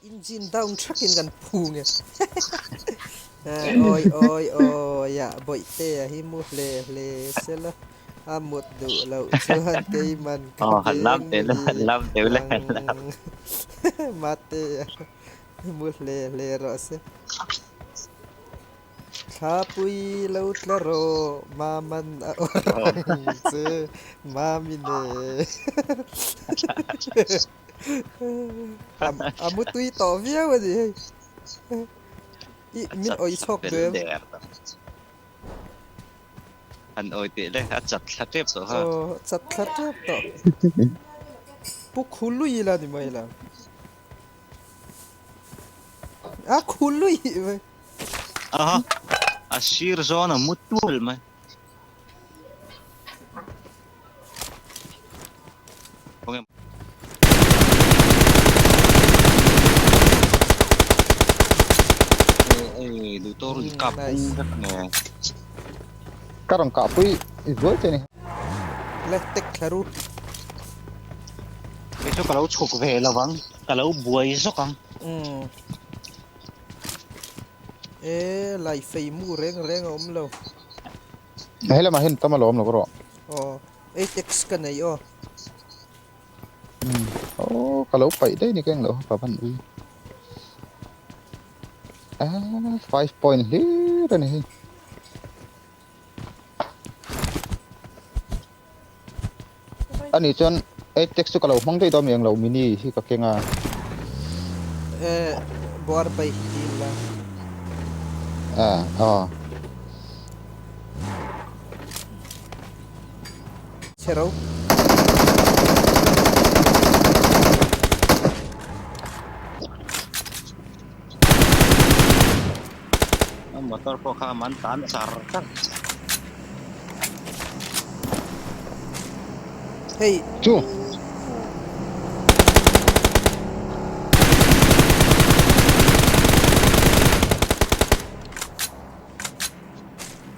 Engine down thakin kan phu nge. Oi oi oi a bawihtea hi mu hle hle sela a mut duh loh chuan keiman ka Ờ, lam beng te le muhil lam te le ang matea mu hle hle rawh se. Thlapui lo tla rawh maman a awr ang che mami ne. A mu tui tawh viau a ni hei. I min awih chhawk duh em? An awi teh le a chat thla tep tawh ha. Aw chat thla tep tawh. Pu Khului ila ni mai la. A Khului mai. Aha a sir zawn a mu tual mai. Nice. Ka rawn kah pui i zuai che ni. Le tek thla ru. Kei chu ka lo chhuk ve lo vang, ka lo buai zawk ang. Umm. E lai fei mu reng reng a awm lo. He lamah hian tam alawm lo ka rawh. Aw, 8x ka nei aw. Umm, aw ka lo paih daih ni ka englo pa van ui. Ah, 5 point hlir a ni hei. Ani chuan 8x chu ka lo hmang daih dawn mi englo mini hi ka keng a. Eh, buar pai hi dil la. Ah, aw. Chhe ro. Motor pawh kha man tan char char. Hei. Chu.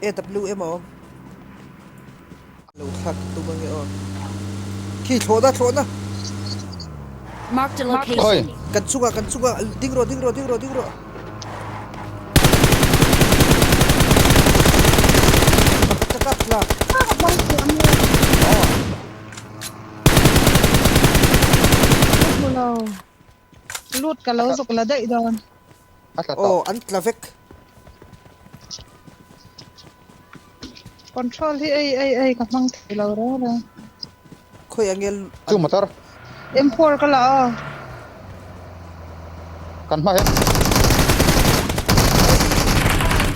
AWM a awm. Lo thlak tum ange aw. Khi thlawhna thlawhna. Marked a Khawi. location. Kan chungah kan chungah ding rawh ding rawh ding rawh ding rawh. Pakhat ka kap la. Lut ka lo zuk la daih dawn. A tla tawh. Aw an tla vek. Control hi ei ei ei ka hmang thei lo reng reng. Khawi ange Chu motor. M4 ka la aw. Kan hma hian.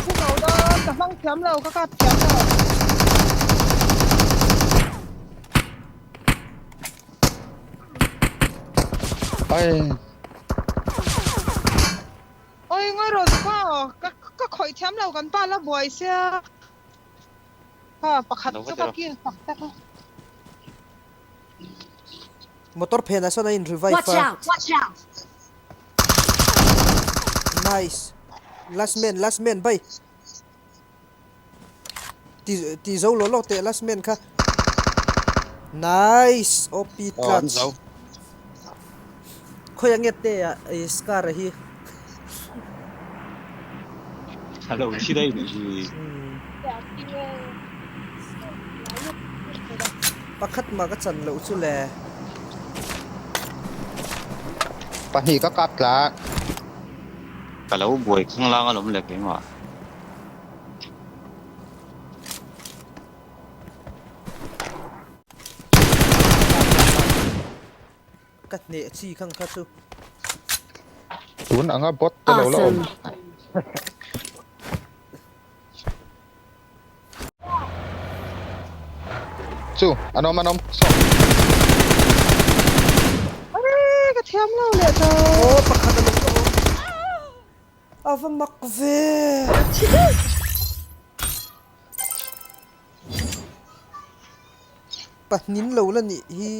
Thu lo dawn ka hmang thiam lo ka kap thiam lo. Ai. Oi ngawi rawh Zuka ka ka khawih thiam lo kan pa la buai sia. Kha pakhat chu ka kill tak tak a. Motor phenah sawn a in revive Watch a. out! Watch out! Nice. Last man last man bai. Ti ti zo lo lo teh last man kha. Nice OP clutch. Khawi ange te ah i scar a hi. Hello thi dai nih hi. Pakhat mah ka chan loh chu le. Pahnih ka kap tla. Ka lo buai khanglang alawm le keimah. Ka hneh chi khang kha chu. Tun anga bot te lo la awm. Chu an awm an awm sawm. Aree ka thiam lo leh ta. Aw pakhat a lo la awm. A va mak ve. Pahnin lo la nih hi.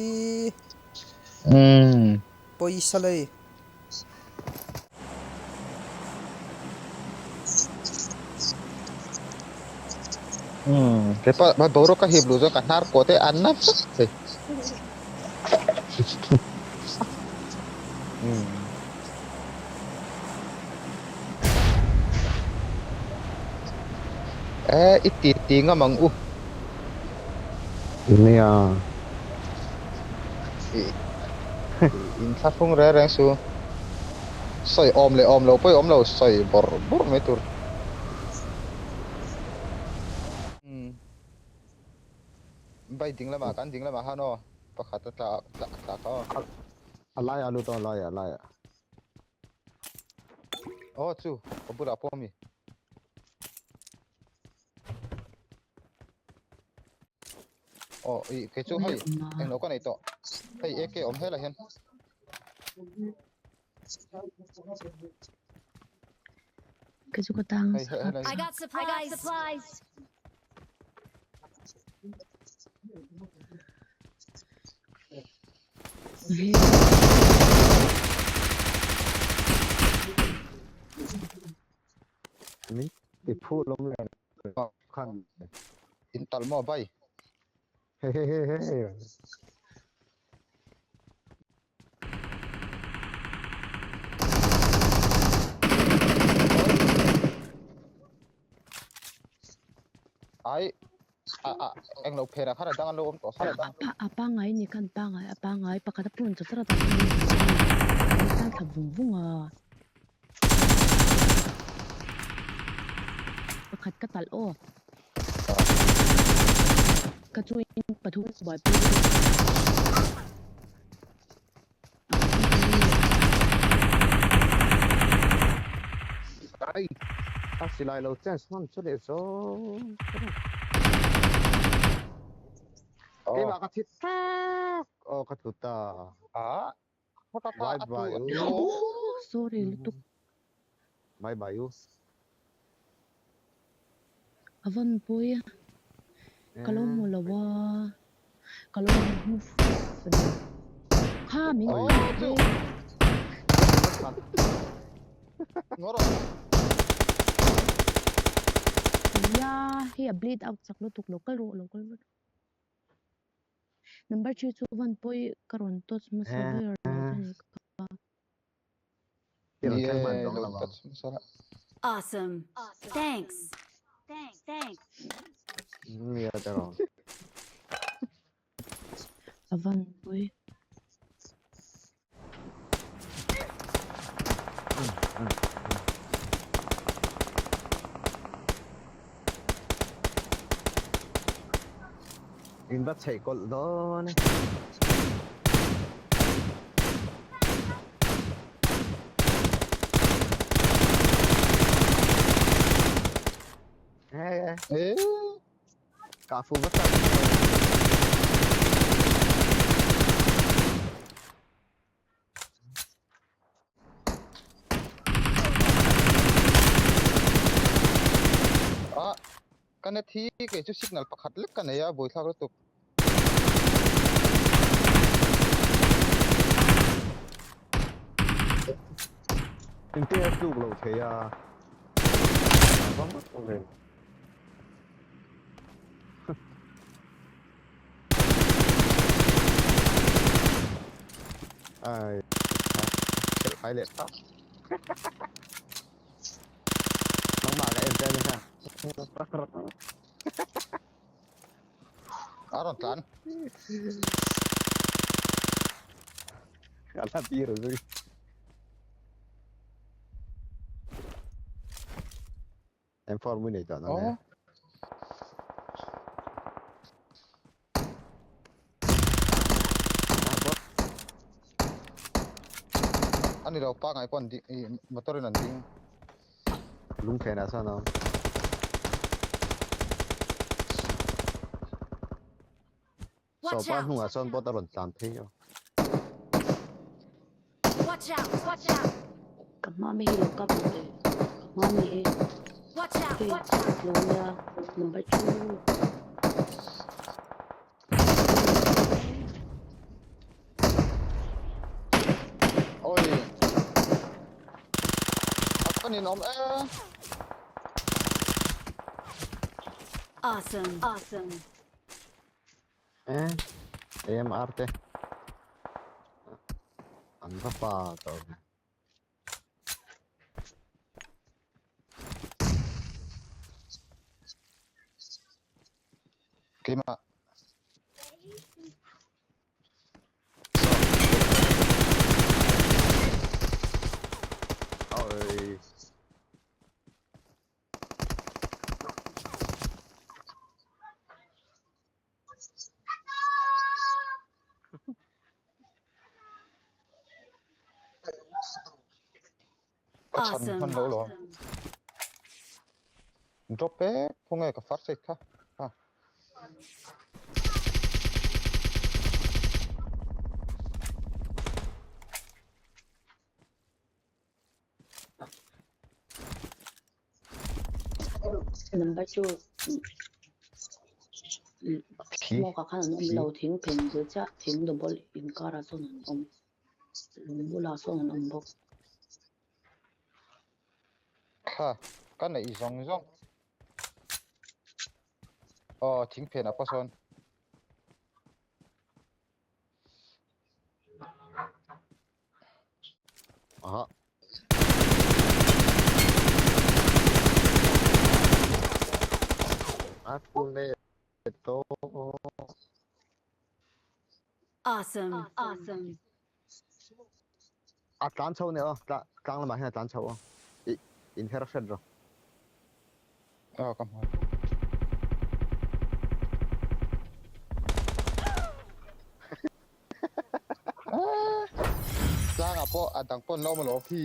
Umm. Pawisa lei. Umm. Keipawh boruak ka hip luh chuan ka hnar kaw te an na vek thei. Umm. Eh i ti ti ngam ang u. Nia. I in thlahrung reng reng su. Sawi awm leh awm lo pawh i awm lo sawi bawrh bawrh mai tur. Umm. Bai ding lamah kan ding lamah khan aw pakhat a tla tla tla kha aw. A laiah a lut aw a laiah a laiah. Aw chu ka bulah pawh ami. Aw i kei chu hei englo ka nei tawh hei AK awm helai hian. Ka chu ka tang I got supplies. Min ti phu lawm le khan. In tal maw bai. Hehehehe. Ai a a englo phera khan a dang an lo awm tawh sa A pangai ni khan pangai a pangai pakhat a phone chawt chawt a tan thla vung vung a pakhat ka talh aw ka chuin pathum buaipui Ai, a silai lo chance hman chu leh zawng. Keimah ka thi tak. Aw ka tlu ta. A Bye bye u. Sorry lutuk. Bye bye u. A van pawi a. Ka lo hmu lo a. Ka lo hmu Kha min Ya hei a bleed out chak lutuk lo kal rawh lo kal rawh. Number 3 chu van pawi ka rawn touch hmasa ber lo chu ni ka. Awesome. Thanks. Thanks. Nia te rawn. A van pawi. In va chheih kawlh dawn e. Ka fu vat a. Ah, ka net hi kei chu signal pakhat lek ka nei a, buaithlak lutuk. Engtin a tluk lo thei a. Ai khelh khai leh tak. Nangmah ka en che a ni kha. A rawn tlan. A la tir zui. M4 mui nei tawh nang e. Ani lo pa ngai pawh an ding motor in an ding. Lungphen ah sawn a awm. Watch Sawpa out! hnungah sawn bot a rawn tlan phei a. Watch out! Watch out! Ka hma mi hi lo kap lo teh. Ka hma mi hi. Watch out! Hei Watch out! lo nia number 2. Oi. A ka ninawm e. Awesome! Awesome! Eh, AMR te. An va pa tawh ve. Keimah. Oi. Ka chhan Awesome. hman lo lawm. Drop e, khawnge ka first aid kha. Ha. Number 2 Thi. Smoke ah khan an awm Thi. lo thing phen bul chiah thing double inkar ah sawn an awm lung bulah sawn an awm bawk. Kha ka neih zawng zawng. Aw thing phen ah pawh sawn. Aha. Akuleto. Awesome. Awesome. A tlan chho nia aw, tlang lamah hian a tlan chho aw. I inher hret rawh. Aw ka hmu. Tlangah pawh a dang pawn lo maw lo phi.